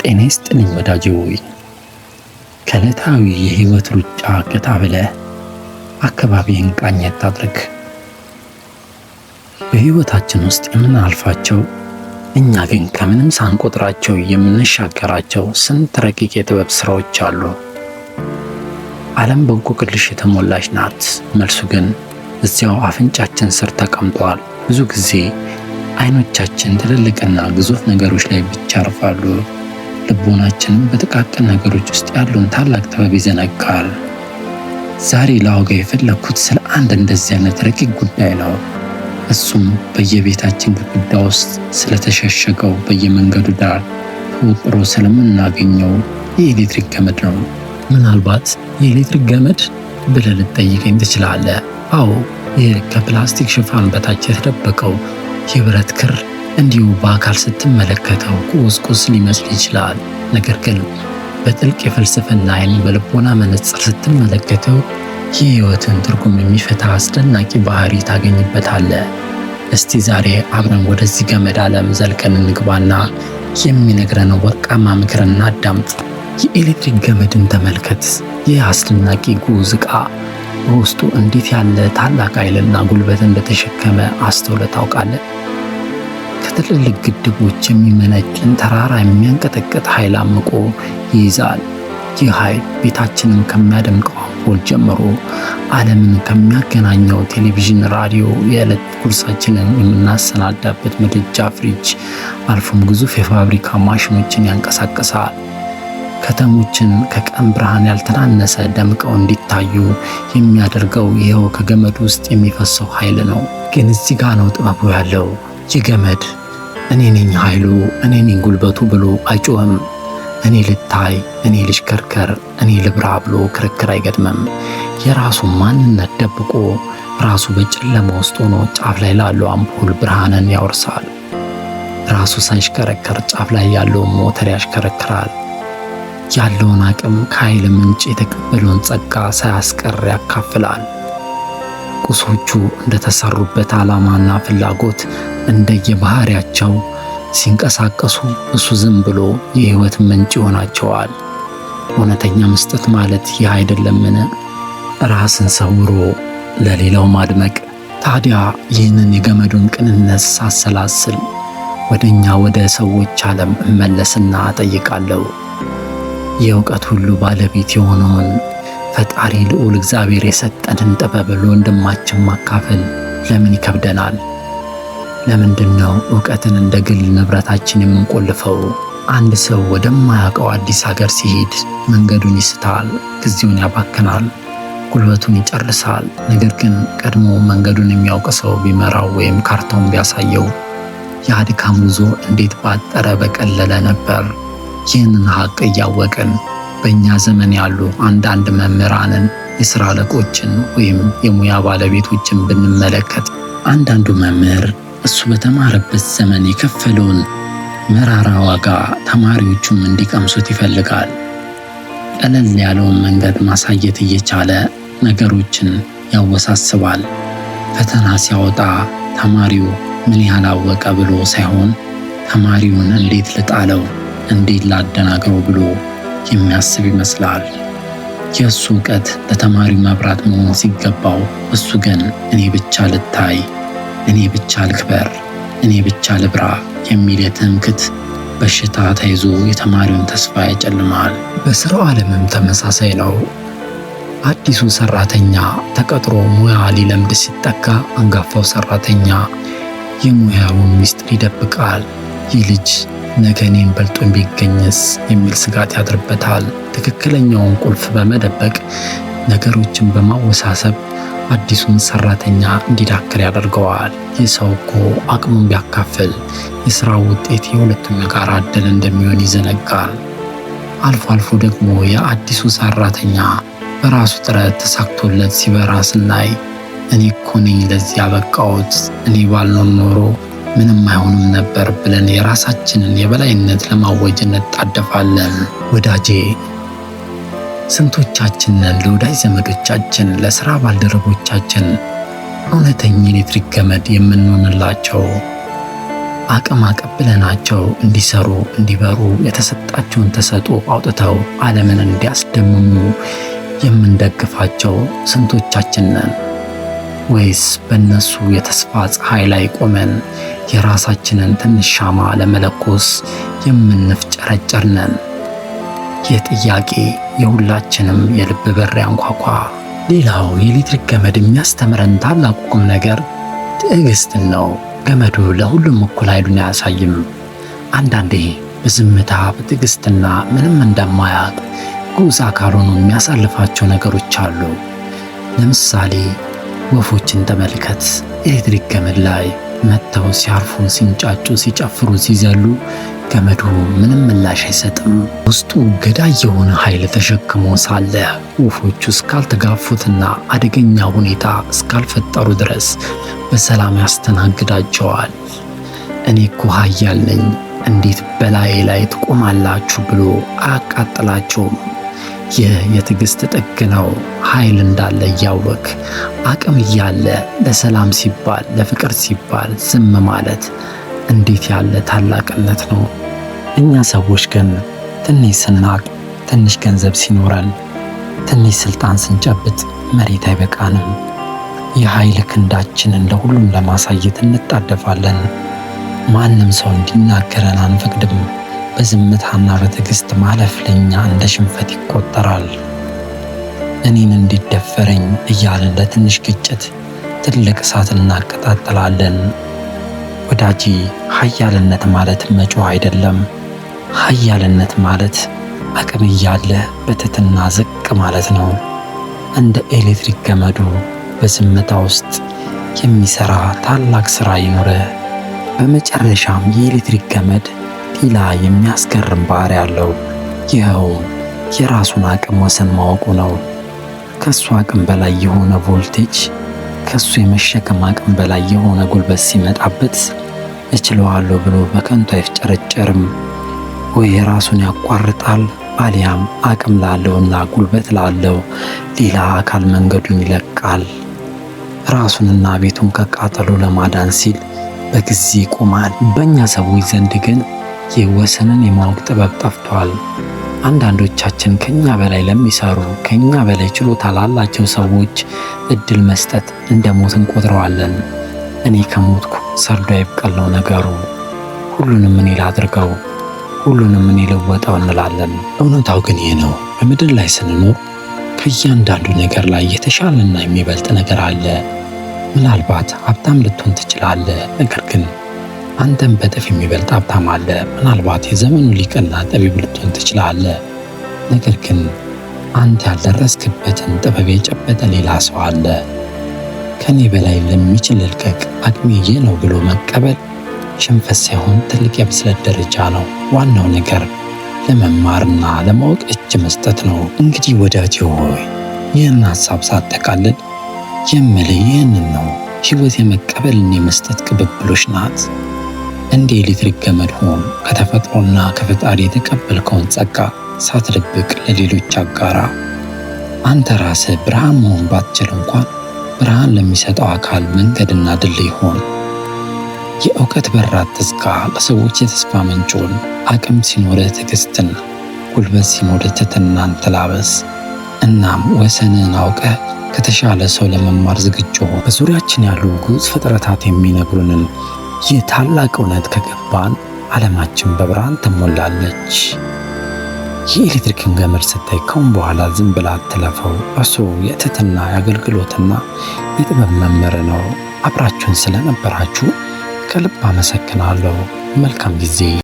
ጤና ይስጥልኝ ወዳጄ ሆይ፣ ከዕለታዊ የህይወት ሩጫ ገታ ብለህ አካባቢህን ቃኘት አድርግ። በህይወታችን ውስጥ የምናልፋቸው፣ እኛ ግን ከምንም ሳንቆጥራቸው የምንሻገራቸው ስንት ረቂቅ የጥበብ ስራዎች አሉ። ዓለም በእንቆቅልሽ የተሞላች ናት። መልሱ ግን እዚያው አፍንጫችን ስር ተቀምጧል። ብዙ ጊዜ አይኖቻችን ትልልቅና ግዙፍ ነገሮች ላይ ብቻ ያርፋሉ። ልቦናችንም በጥቃቅን ነገሮች ውስጥ ያለውን ታላቅ ጥበብ ይዘነጋል። ዛሬ ላወጋ የፈለግኩት ስለ አንድ እንደዚህ አይነት ረቂቅ ጉዳይ ነው። እሱም በየቤታችን ግድግዳ ውስጥ ስለተሸሸገው፣ በየመንገዱ ዳር ተወጥሮ ስለምናገኘው የኤሌክትሪክ ገመድ ነው። ምናልባት የኤሌክትሪክ ገመድ ብለህ ልትጠይቀኝ ትችላለህ። አዎ፣ ይህ ከፕላስቲክ ሽፋን በታች የተደበቀው የብረት ክር እንዲሁ በአካል ስትመለከተው ቁስ ሊመስል ይችላል። ነገር ግን በጥልቅ የፍልስፍና ዓይን፣ በልቦና መነጽር ስትመለከተው የህይወትን ትርጉም የሚፈታ አስደናቂ ባህሪ ታገኝበታለህ። እስቲ ዛሬ አብረን ወደዚህ ገመድ ዓለም ዘልቀን እንግባና የሚነግረን ወርቃማ ምክር እናዳምጥ። የኤሌክትሪክ ገመድን ተመልከት። ይህ አስደናቂ ግዑዝ ዕቃ በውስጡ እንዴት ያለ ታላቅ ኃይልና ጉልበት እንደተሸከመ አስተውለህ ታውቃለህ? ከትልልቅ ግድቦች የሚመነጭን ተራራ የሚያንቀጠቅጥ ኃይል አምቆ ይይዛል። ይህ ኃይል ቤታችንን ከሚያደምቀው አምፖል ጀምሮ ዓለምን ከሚያገናኘው ቴሌቪዥን፣ ራዲዮ፣ የዕለት ጉርሳችንን የምናሰናዳበት ምድጃ፣ ፍሪጅ፣ አልፎም ግዙፍ የፋብሪካ ማሽኖችን ያንቀሳቅሳል። ከተሞችን ከቀን ብርሃን ያልተናነሰ ደምቀው እንዲታዩ የሚያደርገው ይኸው ከገመዱ ውስጥ የሚፈሰው ኃይል ነው። ግን እዚህ ጋ ነው ጥበቡ ያለው። ይህ ገመድ እኔ ነኝ ኃይሉ፣ እኔ ነኝ ጉልበቱ ብሎ አይጮህም። እኔ ልታይ፣ እኔ ልሽከርከር፣ እኔ ልብራ ብሎ ክርክር አይገጥምም። የራሱ ማንነት ደብቆ ራሱ በጨለማ ውስጥ ሆኖ ጫፍ ላይ ላለው አምፖል ብርሃንን ያወርሳል። ራሱ ሳይሽከረከር ጫፍ ላይ ያለውን ሞተር ያሽከረክራል። ያለውን አቅም፣ ከኃይል ምንጭ የተቀበለውን ጸጋ ሳያስቀር ያካፍላል። ቁሶቹ እንደተሰሩበት ዓላማና ፍላጎት እንደየባህሪያቸው ሲንቀሳቀሱ እሱ ዝም ብሎ የህይወት ምንጭ ይሆናቸዋል። እውነተኛ መስጠት ማለት ይህ አይደለምን? ራስን ሰውሮ ለሌላው ማድመቅ። ታዲያ ይህንን የገመዱን ቅንነት ሳሰላስል ወደኛ ወደ ሰዎች ዓለም እመለስና እጠይቃለሁ። የእውቀት ሁሉ ባለቤት የሆነውን ፈጣሪ ልዑል እግዚአብሔር የሰጠንን ጥበብ ለወንድማችን ማካፈል ለምን ይከብደናል? ለምንድን ነው እውቀትን እንደ ግል ንብረታችን የምንቆልፈው? አንድ ሰው ወደማያውቀው አዲስ ሀገር ሲሄድ መንገዱን ይስታል፣ ጊዜውን ያባክናል፣ ጉልበቱን ይጨርሳል። ነገር ግን ቀድሞ መንገዱን የሚያውቅ ሰው ቢመራው ወይም ካርታውን ቢያሳየው የድካም ጉዞ እንዴት ባጠረ በቀለለ ነበር። ይህንን ሀቅ እያወቅን በእኛ ዘመን ያሉ አንዳንድ መምህራንን፣ የሥራ አለቆችን ወይም የሙያ ባለቤቶችን ብንመለከት፣ አንዳንዱ መምህር እሱ በተማረበት ዘመን የከፈለውን መራራ ዋጋ ተማሪዎቹም እንዲቀምሱት ይፈልጋል። ቀለል ያለውን መንገድ ማሳየት እየቻለ ነገሮችን ያወሳስባል። ፈተና ሲያወጣ ተማሪው ምን ያህል አወቀ ብሎ ሳይሆን ተማሪውን እንዴት ልጣለው፣ እንዴት ላደናግረው ብሎ የሚያስብ ይመስላል። የእሱ እውቀት ለተማሪው መብራት መሆን ሲገባው፣ እሱ ግን እኔ ብቻ ልታይ፣ እኔ ብቻ ልክበር፣ እኔ ብቻ ልብራ የሚል የትምክህት በሽታ ተይዞ የተማሪውን ተስፋ ያጨልማል። በስራው ዓለምም ተመሳሳይ ነው። አዲሱ ሰራተኛ ተቀጥሮ ሙያ ሊለምድ ሲጠጋ አንጋፋው ሰራተኛ የሙያውን ሚስጥር ይደብቃል። ይህ ልጅ ነገ እኔን በልጦ ቢገኝስ የሚል ስጋት ያድርበታል። ትክክለኛውን ቁልፍ በመደበቅ፣ ነገሮችን በማወሳሰብ አዲሱን ሰራተኛ እንዲዳክር ያደርገዋል። ይህ ሰው እኮ አቅሙን ቢያካፍል የስራው ውጤት የሁለቱም የጋራ ዕድል እንደሚሆን ይዘነጋል። አልፎ አልፎ ደግሞ የአዲሱ ሰራተኛ በራሱ ጥረት ተሳክቶለት ሲበራ ስናይ፣ እኔ እኮ ነኝ ለዚህ ያበቃሁት፣ እኔ ባልኖር ኖሮ ምንም አይሆንም ነበር ብለን የራሳችንን የበላይነት ለማወጅ እንጣደፋለን። ወዳጄ፣ ስንቶቻችንን ለወዳጅ ዘመዶቻችን፣ ለስራ ባልደረቦቻችን እውነተኛ ኤሌክትሪክ ገመድ የምንሆንላቸው? አቅም አቀብለናቸው እንዲሰሩ እንዲበሩ የተሰጣቸውን ተሰጥኦ አውጥተው ዓለምን እንዲያስደምሙ የምንደግፋቸው ስንቶቻችን ነን? ወይስ በእነሱ የተስፋ ፀሐይ ላይ ቆመን የራሳችንን ትንሽ ሻማ ለመለኮስ የምንፍጨረጨር ነን? ይህ ጥያቄ የሁላችንም የልብ በር ያንኳኳ። ሌላው የኤሌክትሪክ ገመድ የሚያስተምረን ታላቁ ቁም ነገር ትዕግስትን ነው። ገመዱ ለሁሉም እኩል ኃይሉን አያሳይም። አንዳንዴ በዝምታ በትዕግስትና ምንም እንደማያውቅ ግዑዝ አካል ሆኖ የሚያሳልፋቸው ነገሮች አሉ። ለምሳሌ ወፎችን ተመልከት። ኤሌክትሪክ ገመድ ላይ መጥተው ሲያርፉ፣ ሲንጫጩ፣ ሲጨፍሩ፣ ሲዘሉ ገመዱ ምንም ምላሽ አይሰጥም። ውስጡ ገዳይ የሆነ ኃይል ተሸክሞ ሳለ ወፎቹ እስካልተጋፉትና አደገኛ ሁኔታ እስካልፈጠሩ ድረስ በሰላም ያስተናግዳቸዋል። እኔ እኮ ኃያል ነኝ፣ እንዴት በላዬ ላይ ትቆማላችሁ ብሎ አያቃጥላቸውም። ይህ የትዕግስት ጥግ ነው። ኃይል እንዳለ እያወቅ አቅም እያለ ለሰላም ሲባል ለፍቅር ሲባል ዝም ማለት እንዴት ያለ ታላቅነት ነው! እኛ ሰዎች ግን ትንሽ ስናቅ፣ ትንሽ ገንዘብ ሲኖረን፣ ትንሽ ስልጣን ስንጨብጥ መሬት አይበቃንም። የኃይል ክንዳችንን ለሁሉም ለማሳየት እንጣደፋለን። ማንም ሰው እንዲናገረን አንፈቅድም። በዝምታና በትዕግስት ማለፍ ለኛ እንደ ሽንፈት ይቆጠራል። እኔን እንዲደፈረኝ እያልን ለትንሽ ግጭት ትልቅ እሳት እናቀጣጥላለን። ወዳጄ፣ ኃያልነት ማለት መጮህ አይደለም። ኃያልነት ማለት አቅም እያለ በትህትና ዝቅ ማለት ነው። እንደ ኤሌክትሪክ ገመዱ በዝምታ ውስጥ የሚሰራ ታላቅ ሥራ ይኑርህ። በመጨረሻም የኤሌክትሪክ ገመድ ሌላ የሚያስገርም ባህሪ ያለው፣ ይኸውም የራሱን አቅም ወሰን ማወቁ ነው። ከሱ አቅም በላይ የሆነ ቮልቴጅ፣ ከሱ የመሸከም አቅም በላይ የሆነ ጉልበት ሲመጣበት እችለዋለሁ ብሎ በከንቱ አይፍጨረጨርም። ወይ ራሱን ያቋርጣል፣ አሊያም አቅም ላለውና ጉልበት ላለው ሌላ አካል መንገዱን ይለቃል። ራሱንና ቤቱን ከቃጠሎ ለማዳን ሲል በጊዜ ይቆማል። በእኛ ሰዎች ዘንድ ግን የወሰንን የማወቅ ጥበብ ጠፍቷል። አንዳንዶቻችን ከኛ በላይ ለሚሰሩ፣ ከኛ በላይ ችሎታ ላላቸው ሰዎች እድል መስጠት እንደ ሞት እንቆጥረዋለን። እኔ ከሞትኩ ሰርዶ አይብቀል ነው ነገሩ። ሁሉንም እኔ ላድርገው፣ ሁሉንም እኔ ልወጣው እንላለን። እውነታው ግን ይህ ነው። በምድር ላይ ስንኖር ከእያንዳንዱ ነገር ላይ የተሻለና የሚበልጥ ነገር አለ። ምናልባት ሀብታም ልትሆን ትችላለህ፣ ነገር ግን አንተም በእጥፍ የሚበልጥ ሀብታም አለ። ምናልባት የዘመኑ ሊቅና ጠቢብ ልትሆን ትችላለህ፣ ነገር ግን አንተ ያልደረስክበትን ጥበብ የጨበጠ ሌላ ሰው አለ። ከኔ በላይ ለሚችል ልልቀቅ፣ አቅሜ ይህ ነው ብሎ መቀበል ሽንፈት ሳይሆን ትልቅ የብስለት ደረጃ ነው። ዋናው ነገር ለመማርና ለማወቅ እጅ መስጠት ነው። እንግዲህ ወዳጄ ሆይ፣ ይህን ሐሳብ ሳጠቃልል የምልህ ይህንን ነው። ሕይወት የመቀበልና የመስጠት ቅብብሎች ናት። እንደ ኤሌክትሪክ ገመድ ሆን ከተፈጥሮና ከፈጣሪ የተቀበልከውን ጸጋ ሳትደብቅ ለሌሎች አጋራ። አንተ ራስህ ብርሃን መሆን ባትችል እንኳን ብርሃን ለሚሰጠው አካል መንገድና ድልድይ ሆን። የእውቀት በር አትዝጋ። ለሰዎች የተስፋ ምንጭ ሁን። አቅም ሲኖርህ ትዕግስትን፣ ጉልበት ሲኖርህ ትሕትናን ተላበስ። እናም ወሰንህን አውቀህ ከተሻለ ሰው ለመማር ዝግጁ ሁን። በዙሪያችን ያሉ ግዑዝ ፍጥረታት የሚነግሩንን ይህ ታላቅ እውነት ከገባን ዓለማችን በብርሃን ትሞላለች። የኤሌክትሪክን ገመድ ስታይ ከአሁን በኋላ ዝም ብላ አትለፈው። እርሱ የትህትና፣ የአገልግሎትና የጥበብ መምህር ነው። አብራችሁን ስለነበራችሁ ከልብ አመሰግናለሁ። መልካም ጊዜ።